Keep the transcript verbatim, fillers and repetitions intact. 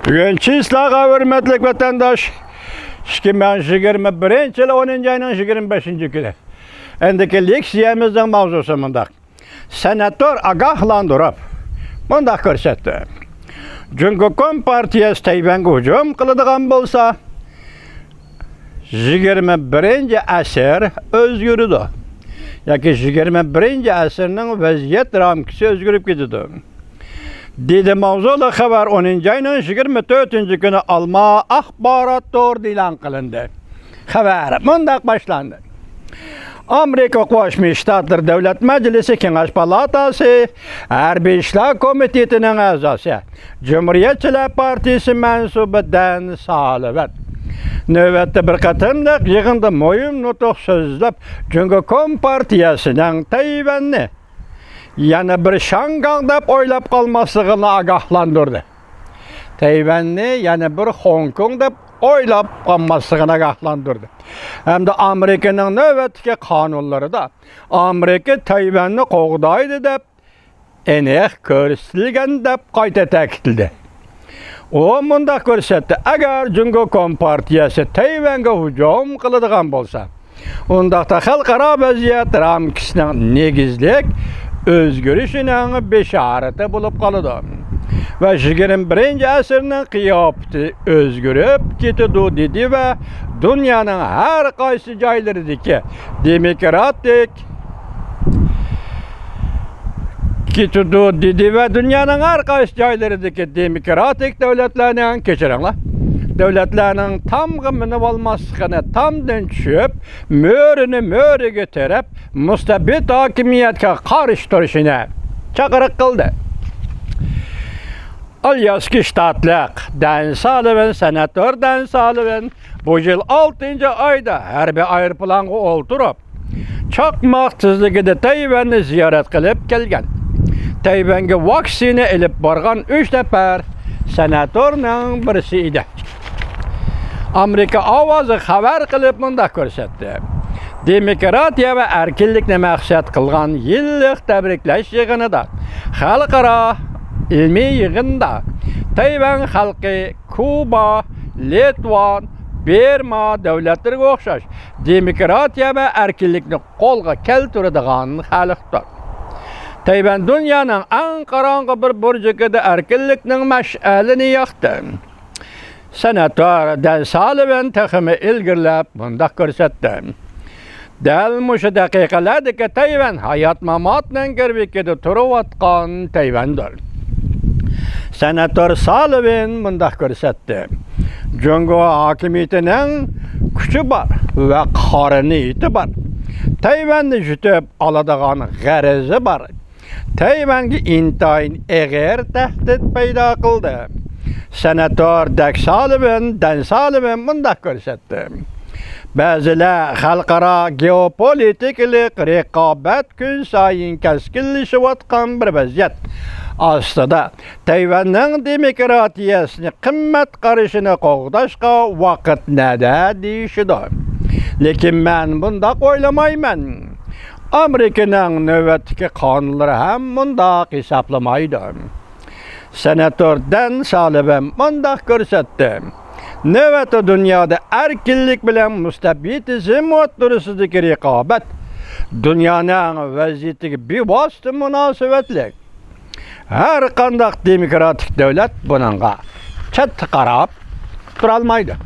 بۈگۈن چىسلاغا ھۆرمەتلىك ۋەتەنداش، ئىككى مىڭ يىگىرمە بىرىنچى يىل ئونىنچى ئاينىڭ يىگىرمە بەشىنچى كۈنى. ئەندىكى لېكسىيەمىزنىڭ ماۋزۇسى مۇنداق. سېناتور ئاگاھلاندۇرۇپ مۇنداق كۆرسەتتى: جۇڭگو كومپارتىيەسى تەيۋەنگە ھۇجۇم قىلىدىغان بولسا، يىگىرمە بىرىنچى ئەسىر ئۆزگىرىدۇ ياكى يىگىرمە بىرىنچى ئەسىرنىڭ ۋەزىيەت رامكىسى ئۆزگىرىپ كېتىدۇ، دېدى. ماۋزۇلۇق خەۋەر ئونىنچى ئاينىڭ يىگىرمە تۆتىنچى كۈنى ئالما ئاخبارات تورىدا ئېلان قىلىندى. خەۋەر مۇنداق باشلاندى. ئامېرىكا قوشما شتاتلىرى دۆلەت مەجلىسى كېڭەش پالاتاسى ھەربىي ئىشلار كومىتېتىنىڭ ئەزاسى، جۇمھۇرىيەتچىلەر پارتىيىسى مەنسۇبى دەن سالىۋەن نۆۋەتتە بىر قېتىملىق يىغىندا مۇھىم نۇتۇق سۆزلەپ، جۇڭگو كومپارتىيەسىنىڭ تەيۋەننى يەنە بىر شاڭگاڭ دەپ ئويلاپ قالماسلىقىنى ئاگاھلاندۇردى. تەيۋەننى يەنە بىر خوڭكوڭ دەپ ئويلاپ قالماسلىقىنى ئاگاھلاندۇردى. ھەمدە ئامېرىكىنىڭ نۆۋەتتىكى قانۇنلىرىدا ئامېرىكا تەيۋەننى قوغدايدۇ دەپ ئېنىق كۆرسىتىلگەن دەپ قايتا تەكىتلىدى. ئۇ مۇنداق كۆرسەتتى: ئەگەر جۇڭگو كومپارتىيەسى تەيۋەنگە ھۇجۇم قىلىدىغان بولسا، ئۇنداقتا خەلقئارا ۋەزىيەت رامكىسىنىڭ نېگىزلىك ئۆزگىرىشىنىڭ بېشارىتى بولۇپ قالىدۇ ۋە يىگىرمە بىرىنچى ئەسىرنىڭ قىياپىتى ئۆزگىرىپ كېتىدۇ، دېدى ۋە دۇنيانىڭ ھەر قايسى جايلىرىدىكى دېموكراتىك كېتىدۇ، دېدى ۋە دۇنيانىڭ ھەر قايسى جايلىرىدىكى دېموكراتىك دۆلەتلەرنىڭ، كەچۈرۈڭلار، دۆلەتلەرنىڭ تامغا مىنىۋالماسلىقىنى، تامدىن چۈشۈپ، مۈرىنى مۈرىگە تىرەپ، مۇستەبىت ھاكىمىيەتكە قارشى تۇرۇشىنى چاقىرىق قىلدى. ئالياسكا شتاتلىق دەن سالىۋېن، سېناتور دەن سالىۋېن بۇ يىل ئالتىنچى ئايدا ھەربىي ئايروپىلانغا ئولتۇرۇپ، چاقماق تېزلىكىدە تەيۋەننى زىيارەت قىلىپ كەلگەن. تەيۋەنگە ۋاكسىنا ئېلىپ بارغان ئۈچ نەپەر سېناتورنىڭ بىرسى ئىدى. ئامېرىكا ئاۋازى خەۋەر قىلىپ مۇنداق كۆرسەتتى: دېموكراتىيە ۋە ئەركىنلىكنى مەقسەت قىلغان يىللىق تەبرىكلەش يىغىنىدا، خەلقئارا ئىلمىي يىغىندا تەيۋەن خەلقى كۇبا، لىتۋان، بىرما دۆلەتلىرىگە ئوخشاش دېموكراتىيە ۋە ئەركىنلىكنى قولغا كەلتۈرىدىغان خەلقتۇر. تەيۋەن دۇنيانىڭ ئەڭ قاراڭغۇ بىر بۇرجىكىدا ئەركىنلىكنىڭ مەشئەلىنى ياقتى. سېناتور دەن سالىۋېن تېخىمۇ ئىلگىرىلەپ مۇنداق كۆرسەتتى: دەل مۇشۇ دەقىقىلەردىكى تەيۋەن ھايات-ماماتنىڭ گىرۋىكىدە تۇرۇۋاتقان تەيۋەندۇر. سېناتور سالىۋېن مۇنداق كۆرسەتتى: جۇڭگو ھاكىمىيىتىنىڭ كۈچى بار ۋە قارىنىيىتى بار. تەيۋەننى يۇتۇپ ئالىدىغان غەرىزى بار. تەيۋەنگە ئىنتايىن ئېغىر تەھدىت پەيدا قىلدى. سېناتور دەك سالىۋېن، دەن سالىۋېن مۇنداق كۆرسەتتى: بەزىلەر خەلقئارا گېئوپولىتىكىلىق رىقابەت كۈنسايىن كەسكىنلىشىۋاتقان بىر ۋەزىيەت ئاستىدا تەيۋەننىڭ دېموكراتىيەسىنى، قىممەت قارىشىنى قوغداشقا ۋاقىت نەدە دېيىشىدۇ. لېكىن مەن بۇنداق ئويلىمايمەن. ئامېرىكىنىڭ نۆۋەتتىكى قانۇنلىرى ھەم مۇنداق ھېسابلىمايدۇ. سېناتور دەن سالىۋېن مۇنداق كۆرسەتتى: نۆۋەتتە دۇنيادا ئەركىنلىك بىلەن مۇستەبىتىزم ئوتتۇرىسىدىكى رىقابەت دۇنيانىڭ ۋەزىيىتىگە بىۋاسىتە مۇناسىۋەتلىك. ھەر قانداق دېموكراتىك دۆلەت بۇنىڭغا چەتتە قاراپ تۇرالمايدۇ.